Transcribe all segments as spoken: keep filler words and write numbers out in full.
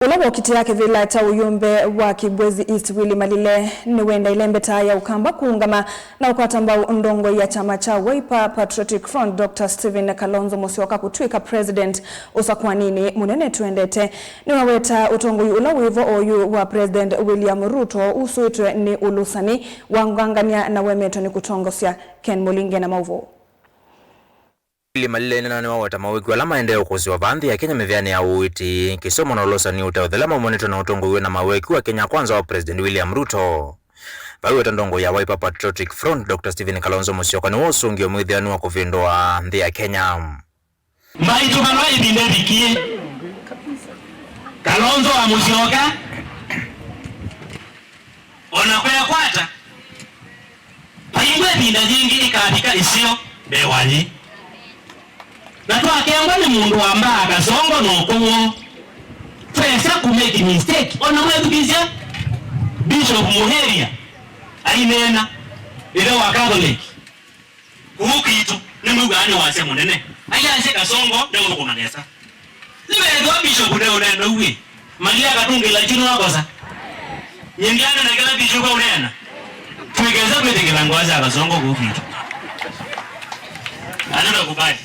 Ũla wokitĩa kĩvĩla kya ũyũmbe wa Kibwezi East, Willy Malile, nĩwendaĩle mbeta ya Ũkamba kũũngama na ũkwata mbau ndongoi ya kyama kya Wiper Patriotic Front, Doctor Stephen Kalonzo Musyoka, kũtw'ĩka president ũsakũaninĩ mũnene twendete. Nĩwaweta ũtongoi ũla wĩvo oyu wa President William Ruto usũĩtwe nĩ ũlũsani wa ngangania na wemetwe nĩ kũtongosya. Ken Mulinge na maũvoo. Willy Malile nĩwaweta mawĩku ala maendee ũkũsĩwa vaa nthĩ ya Kenya mĩvĩanĩ ya ũiiti, kĩsomo na ũlũsani ũteũthela maumanĩtwe na ũtongoi wĩna mawĩku wa Kenya Kwanza wa President William Ruto. Vaiweta ndongoi ya Wiper Patriotic Front, Doctor Stephen Kalonzo Musyoka nĩwe ũsũngĩo mwĩthĩanu wa kũvĩndũa nthĩ ya Kenya. Mbaitũ vala ĩvinda ĩvikie, Kalonzo wa Musyoka, ona kwekwata, vaingwe ĩvinda yĩngĩ ĩkavika ĩseo mbee wa yĩ. Na twakengwa nĩ mũndũ wa mbaa Kasongo na ũkũw'o, twesa kũmake mistake. Ona mwethukĩsya Bishop Muheria aineena, ĩthe wa Catholic, kũu kwitũ nĩmwĩw'aa nĩ wasya mũnene. Ayasya Kasongo ndeũthũkũma nesa. Nĩwethĩwa Bishop ndeũneena ũu ĩ, Malia akatũngĩla kyu nĩwakosa. Nyie ndyanena kĩla Bishop aũneena. Twĩkesa kwĩtĩkĩla ngũa sya Kasongo kũu kwitũ. Hatũtakubali.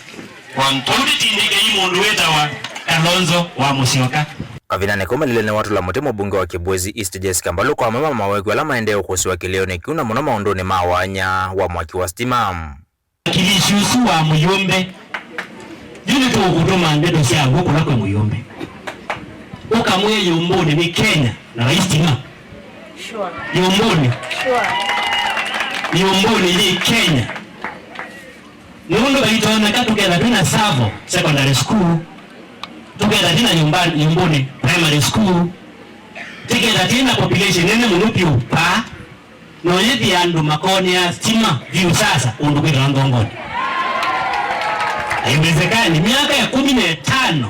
Kwa mtũndĩ tindĩkei mũndũ wĩtawa Kalonzo wa Musyoka. Kavindanĩ kau Malile nĩwatũla mũtĩ mũmbunge wa Kibwezi East Jessica Mbalu kwa amwe ma mawĩku ala maendee ũkũsĩwa kĩlĩonĩ kĩu, na mũno maũndũnĩ ma wanya wa mwaki wa sitima. Mwakilishi ũsu wa mũyũmbe, yu nĩtũkũtũma ndeto syaw'o kũla kwĩ mũyũmbe. Ũkamwĩe yũmbũnĩ nĩ Kenya na vai sitima. Sure. Yũmbũnĩ. Sure. Yũmbũnĩ yĩ Kenya. Nũndũ vaitonyeka tũketha twĩna Savo Secondary School, tũketha twĩna Yũmba-, Yũmbũnĩ Primary School, tũketha twĩna population nene mũno vyũ vaa, no yĩthĩa andũ makonea stima vyũ sasa ũndũ kwĩtawa Nthongonĩ. Haiwezekani, myaka ĩkũmi na ĩtano,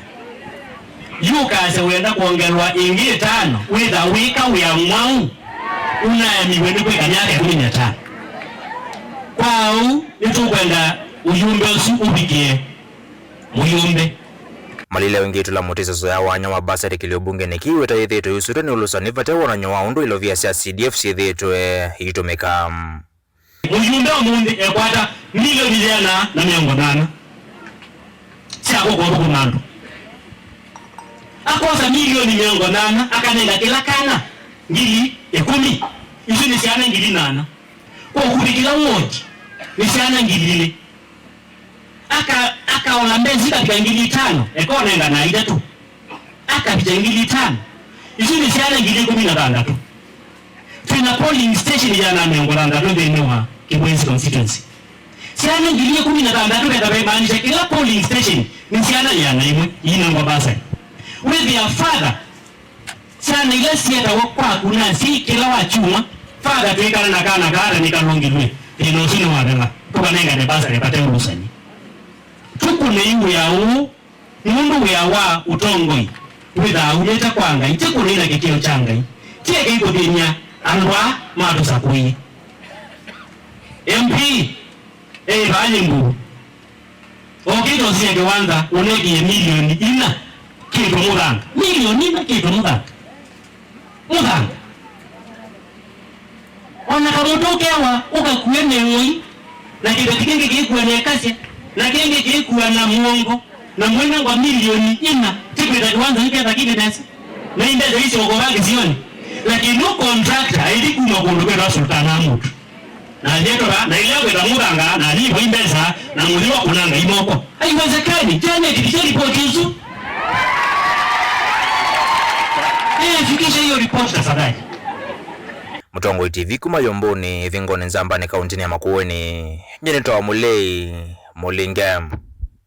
yu ũkasya wenda kwongelwa ĩngĩ ĩtano, wĩtha wĩka wĩa mwaũ, ũnaemiwe nĩ kwĩka myaka ĩkũmi na ĩtano. Kwa ũu, nĩtũkwenda ũyũmbe ũsu ũvikĩe mũyũmbe. Malile ũingĩtũla mũtĩ ĩseso ya wanya wa mbasarĩ kĩlĩo mbungenĩ kĩu ĩtayĩthĩĩtwe yusũtwe nĩ ũlũsani vate wonany'o wa ũndũ ilovia sya C D F syĩthĩĩtwe iitũmĩka. Mũyũmbe ũmũnthĩ ekwata milioni yĩana na mĩongo nana sya kũka ũthũkũma andũ. Akosa milioni mĩongo nana, akanenga kĩla kana ngili ĩkũmi. Isu nĩ syana ngili nana. Kwa ũkuvĩ kĩla wodi nĩ syana ngili ilĩ. Aka-, akaola mbesa ikavika ngili itano, ekonenga na itatũ. Akavika ngili itano. Isu nĩ syana ngili ĩkũmi na thanthatũ. Twĩna polling station yĩana mĩongo thanthatũ nthĩnĩ wa Kibwezi constituency. Syana ngili ĩkũmi na thanthatũ veta vaimaanisha kĩla polling station nĩ syana yĩana ĩmwe iinengwa bursary. Wĩthĩa father, syana ila syetawa kwaku na asyai kĩla wa kyumwa, father twĩkala na kana kaa na nĩkalũngĩlw'e, thĩna ũsu nĩwathela, tũkanengane bursary vate ũlũsani. Tũkũnei wĩa ũũ. Nũndũ wĩa wa ũtongoi wĩthaa umĩte kwa Ngai, ti kũnina kĩkĩo kya Ngai, ti ekei kũthĩny'a andũ aa matũsakũie. M P e vaa nyĩmbũu, okĩte ũsie kĩwanza ũnekie milioni ina kĩtwe mũthanga, milioni ina kĩtwe mũthanga. Mũthanga. O na kamũtũ kewa ũkakue nĩ ũi, na kĩveti kĩngĩ kĩkua na ĩkasya, na kĩngĩ kĩkua na mũongo, na mwĩnengwa milioni ina, ti kwĩta kĩwanza nĩketha kĩvĩ nesa. Na imbesa icio ũkova kĩsionĩ. Lakini no contractor aithi kuma kũndũ kwĩtwa Sultan Ahmud. Na yetwa na ile kwenda mũthanga na ni vo imbesa na mũthi wa kũnanga imoko. Haiwezekani. Janet, fikisha ripoti hizo. Eh, fikisha hiyo ripoti tafadhali. Mũtongoi T V kuma Yũmbũnĩ, Ĩvingoni Nzambanĩ, kauntinĩ ya Makueni. Nyie nĩtawa Mũlei Mũlinge.